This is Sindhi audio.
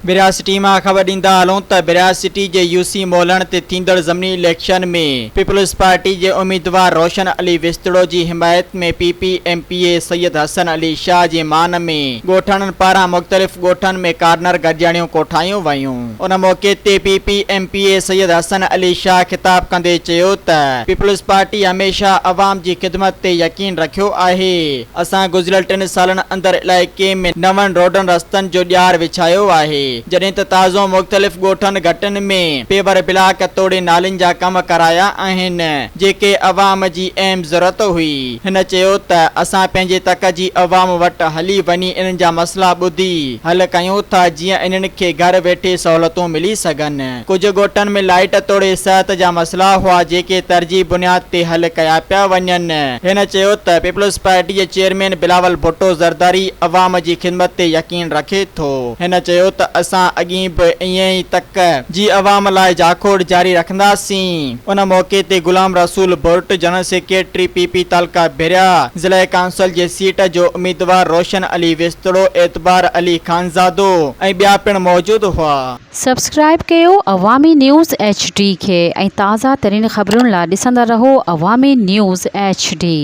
ڀريا سٽي مان خبر ڏيندا هلون ته ڀريا سٽي جي يو سي مولهڻ تي ٿيندڙ ضمني اليڪشن ۾ پيپلز پارٽي جي اميدوار روشن علي وسطڙو جي حمايت ۾ P P M P A Syed Hassan Ali Shah جي مان ۾ ڳوٺاڻن پاران مختلف ڳوٺن ۾ ڪارنر گڏجاڻيون ڪوٺايون ويون. ان موقعي تي P P M P A Syed Hassan Ali Shah خطاب ڪندي چيو ته پيپلز پارٽي هميشه عوام جي خدمت تي يقين رکيو آهي. اسان گذريل ٽن سالن اندر علائقي ۾ نون روڊن رستن جو ڄار وڇايو آهي، جڏهن ته تازو مختلف ڳوٺن گهٽين ۾ پيور بلاڪ توڙي نالين جا ڪم ڪرايا آهن، جيڪي عوام جي اهم ضرورت هئي. هن چيو ته اسان پنهنجي تڪ جي عوام وٽ هلي وڃي انهن جا مسئلا ٻڌي حل ڪيون ٿا جيئن انهن کي گهر ويٺي سهولتون ملي سگهن. ڪجهه ڳوٺن ۾ لائيٽ توڙي صحت جا مسئلا هئا جيڪي ترجيح بنياد تي حل ڪيا پيا وڃن. هن چيو ته پيپلز پارٽي جي چيئرمين بلاول ڀٽو زرداري عوام جي خدمت تي يقين رکي ٿو. هن چيو ته اسان اڳين به ائين ئي تڪ جي عوام لاء جاکوڙ جاري رکنداسين. ان موقعي تي Ghulam Rasool Bhurt, general secretary P P تعلقه ڀريا، ضلعي ڪائونسل جي سيٽ جو اميدوار روشن علي وسطڙو، اعتبار علي خانزادو ۽ ٻيا پڻ موجود هئا. سبسڪرائيب ڪيو عوامي نيوز ايڇ ڊي کي ۽ تازه ترين خبرن لا ڏسندا رهو عوامي نيوز ايڇ ڊي.